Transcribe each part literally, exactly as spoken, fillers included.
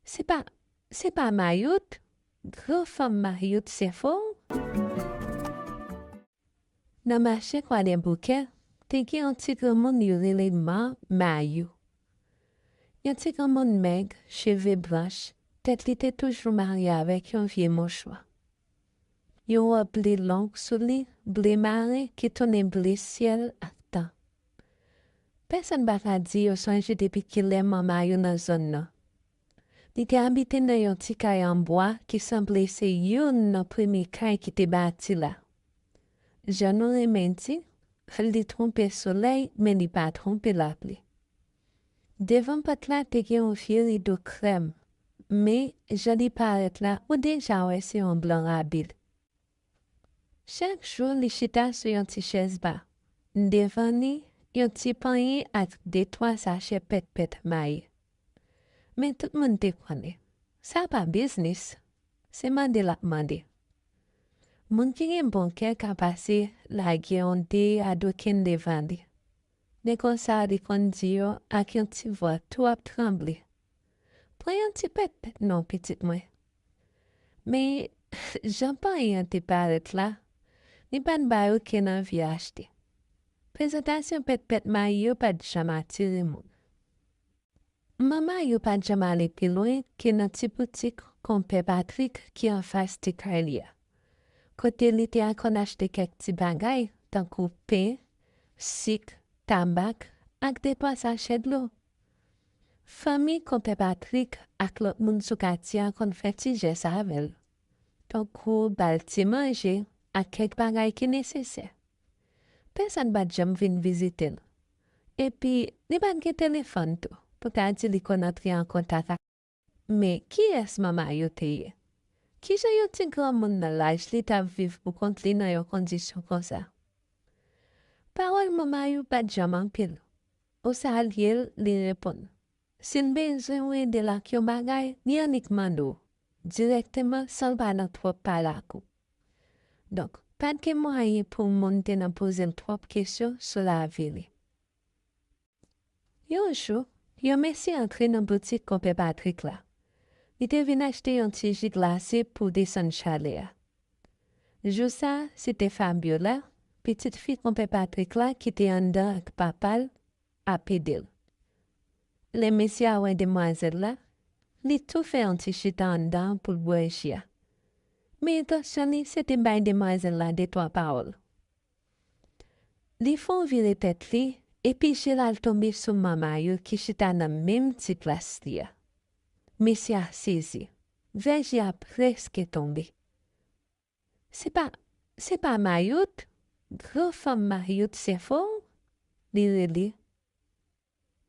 Se pa, se pa Mayout? Gran fanm Mayout se fo? Nan mache Kwadèboukè, te gen yon ti granmoun yo rele Ma Mayou. Yon ti granmoun mèg, cheve blanch, tèt li te toujou mare avèk yon vye mouchwa. Yon wòb ble long sou li, ble mare ki tounen ble syèl ak tan. Pèsonn pa ka di yo sonje depi kilè manman yo nan zòn nan. Li te abite nan yon ti kay an bwa ki sanble se youn nan premye kay ki te bati la. Jan nou renmen di, li twonpe solèy, men li pa twonpe lapli. Devan pòt la te gen yon vye rido krèm, men jan li parèt la, ou deja wè se yon blan rabil. Chak jou, li chita sou yon ti chèz ba. Devan li, yon ti panye ak de twa sachè pètpèt mayi. Men tout moun te konnen, sa pa biznis, se mande l ap mande. Moun ki gen bon kè ka pase lage yon de adoken devan li. Men konsa li konn di yo ak yon ti vwa tou ap tranble, "Pran yon ti pètpèt non, pitit mwen." Men, jan panye an te parèt la, li pa t bay okenn anvi achte. Prezantasyon pètpèt mayi yo pa t janm atire moun. Manman yo pa t janm ale pi lwen ke nan ti boutik Konpè Patrik ki anfas ti kay li a, kote li te a konn achte kèk ti bagay tankou pen, sik, tabak ak de twa sachè dlo. Fanmi Konpè Patrik ak lòt moun sou katye a konn fè ti jès avè l, tankou ba l ti manje ak kèk bagay ki nesesè. Pèsonn pa t janm vin vizite l. Epi, li pa t gen telefòn tou, pou ta di li konn antre an kontak ak. Men, kiyès manman yo te ye? Kijan yon ti granmoun nan laj li t ap viv poukont li nan yon kondisyon konsa? Pawòl manman yo pa t janm anpil. Ou salye l, li reponn. Si l bezwen ou ede l ak yon bagay, li annik mande w, dirèkteman, san l pa nan twòp pale ak ou. Donk, pa t gen mwayen pou moun te nan poze l twòp kesyon sou lavi li. Yon jou, yon mesye antre nan boutik Konpè Patrik la. Li te vin achte yon ti ji glase pou desann chalè a. Jou sa, se te Fabiola, pitit fi Konpè Patrik la ki te anndan ak papa l, ap ede l. Lè mesye a wè demwazèl la, li tou fè yon ti chita anndan pou l bwè ji a. Men entansyon li, se te bay demwazèl la de twa pawòl. Li fè yon vire tèt li, epi je l al tonbe sou manman yo ki chita nan menm ti plas li a. Mesye a sezi. Vè ji a prèske tonbe. "Se pa, se pa Mayout? Gran fanm Mayout se fo?" li rele.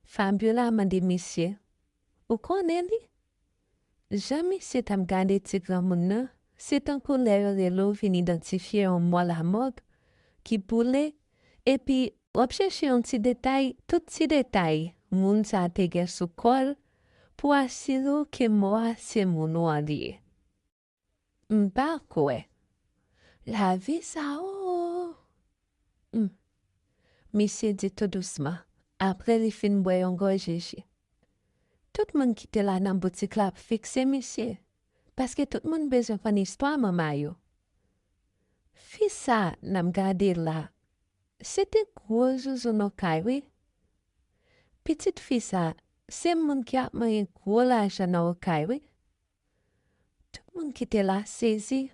Fabiola mande misye, "Ou konnen li?" Jan misye t ap gade ti granmoun nan, se tankou lè yo rele w vin idantifye yon mò lamòg ki boule, epi w ap chèche yon ti detay, tout ti detay moun sa a te gen sou kò l, pou asire w ke mò a se moun ou an li ye. "M pa kwè. Lavi sa o." Hmm. Misye di tou dousman, apre li fin bwè yon gòje ji. Tout moun ki te la nan boutik la ap fikse misye, paske tout moun bezwen konn istwa manman yo. Fi sa n ap gade la, se te gwo zouzoun Okay, wi. Pitit fi sa, se moun ki ap manyen gwo lajan nan Okay, wi. Tout moun ki te la sezi.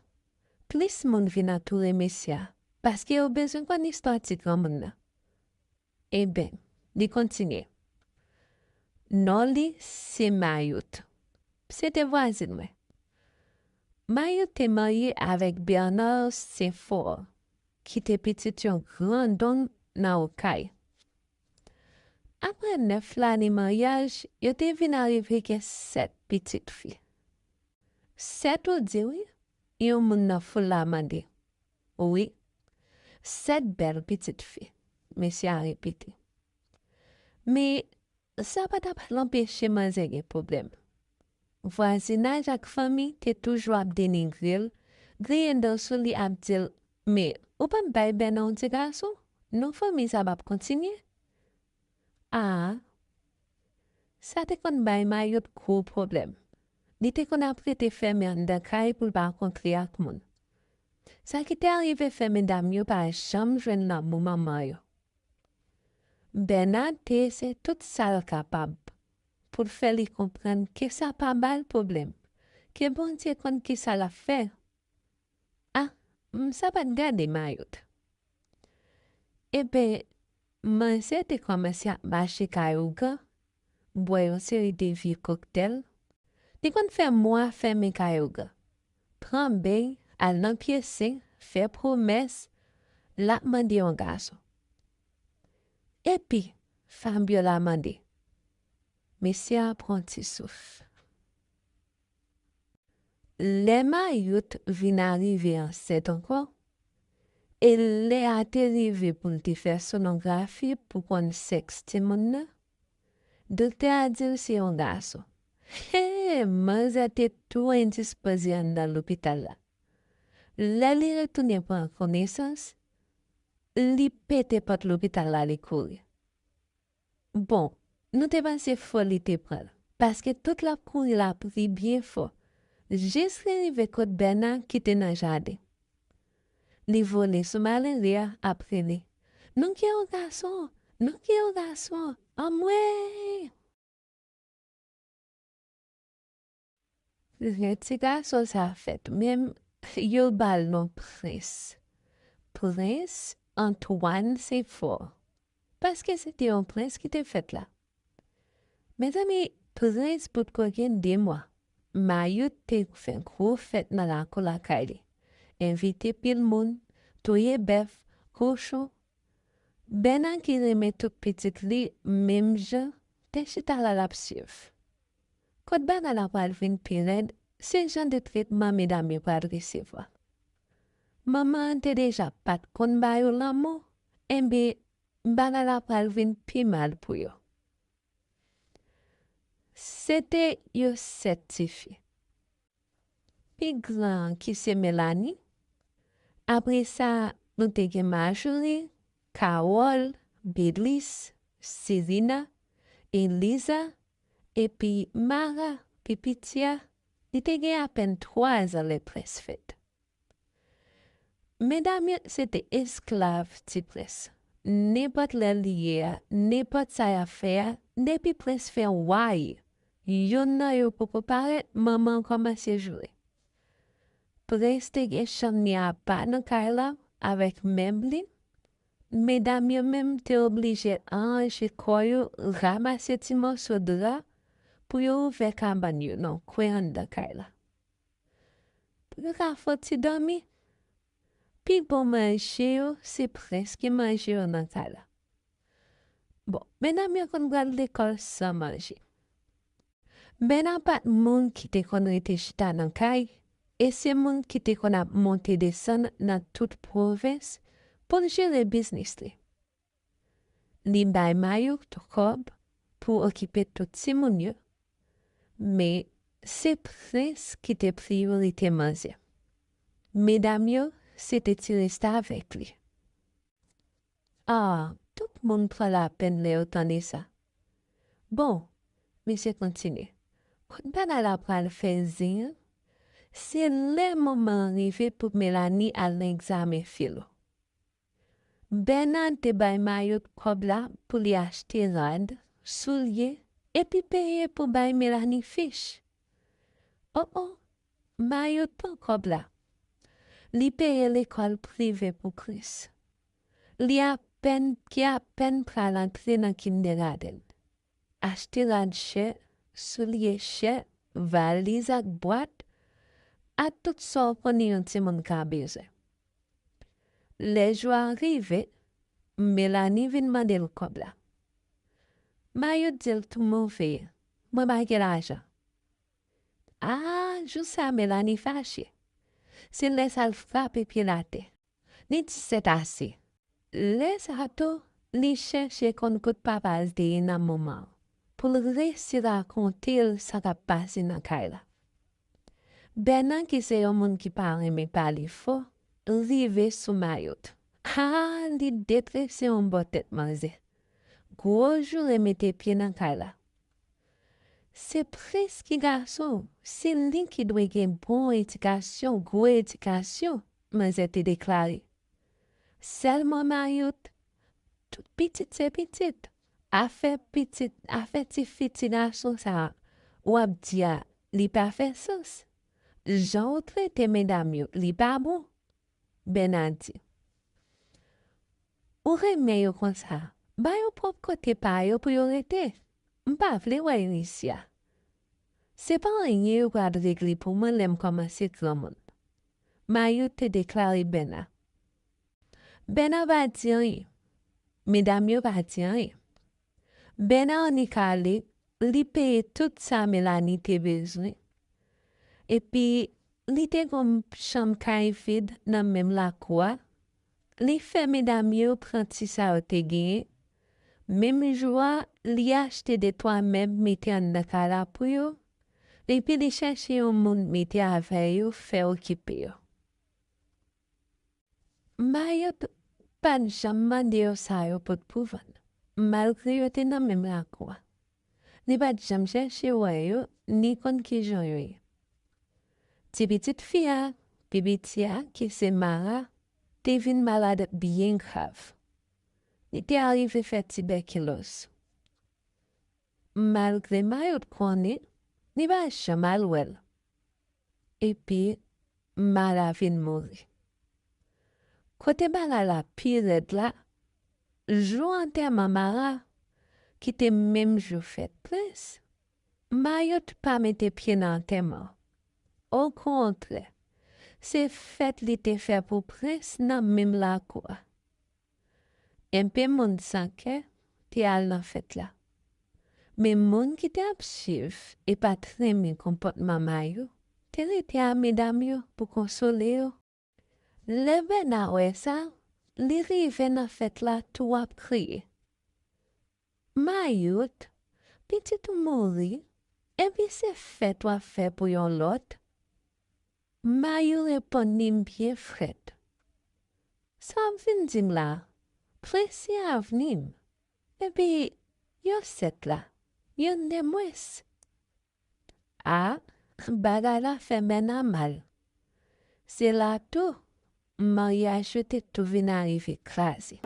Plis moun vin antoure mesye a, paske yo bezwen konn istwa ti granmoun nan. Eben, li kontinye. Non li se Mayout. Se te vwazin mwen. Mayout te marye avèk Bernard Saint-Fort, ki te pitit yon grandon nan Okay. Apre nèf lane maryaj, yo te vin arive gen sèt pitit fi. "Sèt ou di, wi?" yon moun nan foul la mande. "Wi, sèt bèl pitit fi," mesye a repete. Men, sa pa t ap anpeche manzè gen pwoblèm. Vwazinaj ak fanmi te toujou ap denigre l, griyen dan sou li ap di l, "Men, ou p ap bay Bèna yon ti gason? Non fanmi sa p ap kontinye." A, sa te konn bay Mayout gwo pwoblèm. Li te konn ap rete fèmen anndan kay pou l pa kontre ak moun. Sa ki te arive fè medam yo pa janm jwenn lanmou manman yo. Bèna te eseye tout sa l kapab pou l fè li konprann ke sa pa ba l pwoblèm, ke Bondye konn kisa l ap fè. A, m, sa pa t gade Mayot. Ebyen, manzè te kòmanse ap mache kay ougan, bwè yon seri de vye koktèl. Li konn fè mwa fèmen kay ougan, pran beny, al nan pyesin, fè pwomès, l ap mande yon gason. Epi, Fabiola mande. Mesye a pran ti souf. Lè Mayot vin arive ansent ankò, e lè a te rive pou l te fè sonografi pou konn sèks timoun nan, doktè a di l se yon gason. He, manzè te tou endispoze anndan lopital la. Lè li retounen pran konesans, li pete pòt lopital la, li kouri. Bon, nou te panse foli te pran l, paske tout l ap kouri l ap ri byen fò, jis li rive kot Bèna ki te nan jaden. Li vole sou malere a ap rele, "Non gen yon gason! Non gen yon gason! Anmwey!" Lè ti gason sa fèt menm, yo ba l non Prens. Prens Antoine Senfò. Paske se te yon prens ki te fèt la. Mezanmi, Prens potko gen de mwa. Mayot te fè gwo fèt nan lakou lakay li. Envite pil moun, touye bèf, kochon. Bèna ki renmen tout pitit li menm jan, te chita la l ap swiv. Kot bagay la pral vin pi rèd, se jan de tretman medam yo pral resevwa. Manman an te deja pa t konn ba yo lanmou, enben, bagay la pral vin pi mal pou yo. Se te yo sèt tifi. Pi gran an ki se Melanie. Apre sa, nou te gen Marjorie, Carole, Belis, Sirina, Eliza, epi Mara, pi piti a, li te gen apèn twa zan lè Prens fèt. Medam yo se te esklav ti Prens. Nenpòt lè li ye a, nenpòt sa y ap fè a, depi Prens fè way, youn nan yo poko parèt, manman an kòmanse joure. Prens te gen chanm li apa nan kay la, avèk mèb li. Medam yo menm te oblije aranje kò yo, ranmase ti mòso dra pou yo ouvè kabann yo nan kwen anndan kay la. Pou yo ka fè yon ti dòmi. Pi bon manje yo, se Prens ki manje yo nan kay la. Bon, medam yo konn pral lekòl san manje. Bèna pa t moun ki te konn rete chita nan kay, e se moun ki te konn ap monte desann nan tout pwovens pou l jere biznis li. Li bay Mayot kòb pou okipe tout timoun yo, men se Prens ki te priyorite manzè. Medam yo se te ti restavèk li. A, tout moun pran lapèn lè yo tande sa. Bon, misye kontinye. Kot bagay la pral fè zen an? Se lè moman an rive pou Melanie al nan egzamen filo. Bèna te bay Mayot kòb la pou li achte rad, soulye, epi peye pou bay Melanie fich. O o, Mayot pran kòb la. Li peye lekòl prive pou Prens. Li apèn, ki apèn pral antre nan kindergarten. Achte rad chè, soulye chè, valiz ak bwat, ak tout sa w konnen yon timoun ka bezwen. Lè jou a rive, Melanie vin mande l kòb la. Mayot di l tou move, "Mwen pa gen lajan." A, jou sa Melanie fache. Se lè sa l frape pye l atè. Li di sètase. Lè sa tou, li chèche konn kot papa l te ye nan moman an, pou l resi rakonte l sa k ap pase nan kay la. Bèna, ki se yon moun ki pa renmen pale fò, rive sou Mayot. A, li detrese yon bò tèt manzè. Gwo joure mete pye nan kay la. Se prens ki gason, se li ki dwe gen bon edikasyon, gwo edikasyon, manzè te deklare. Sèlman Mayout, tout pitit se pitit. Afè pitit, afè ti fi ti gason sa a, w ap di a, li pa fè sans. Jan w trete medam yo, li pa bon. Bèna di. Ou renmen yo konsa, ba yo pwòp kote pa yo pou yo rete. M pa vle wè yo isi a. Se pa anyen yo pral regle pou mwen lè m kòmanse granmoun. Mayout te deklare Bèna. Bèna pa di anyen. Medam yo pa di anyen. Bèna annik ale, li peye tout sa Melanie te bezwen. Epi, li te gon chanm kay vid nan menm lakou a. Li fè medam yo pran ti sa yo te genyen. Menm jou a, li achte de twa mèb mete anndan kay la pou yo. Epi li chèche yon moun mete avè yo, fè okipe yo. Mayout pa t janm mande yo sa yo pot pou vann, malgre yo te nan menm lakou a. Li pa t janm chèche wè yo, ni konn kijan yo ye. Ti pitit fi a, pi piti a, ki se Mara, te vin malad byen grav. Li te arive fè tibèkiloz. Malgre Mayout konnen, li pa janm al wè l. Epi, Mara vin mouri. Kote bagay la pi rèd la, jou antèman Mara, ki te menm jou fèt prens, Mayout pa mete pye nan antèman. Okontrè, se fèt li te fè pou prens nan menm lakou a. Enpe moun san kè te al nan fèt la. Men moun ki t ap swiv e pa t renmen konpòtman Mayout te rete a medam yo pou konsole yo. Lè Bèna wè sa, li rive nan fèt la tou ap kriye. Mayout, pitit ou mouri, epi se fèt w ap fè pou yon lòt? Mayou reponn li byen frèt. Sa w ap vin di m la, prens se avni m, epi yo sèt la, yo de mwens. A, bagay la fè Bèna mal. Se la tou, maryaj yo te tou vin arive kraze.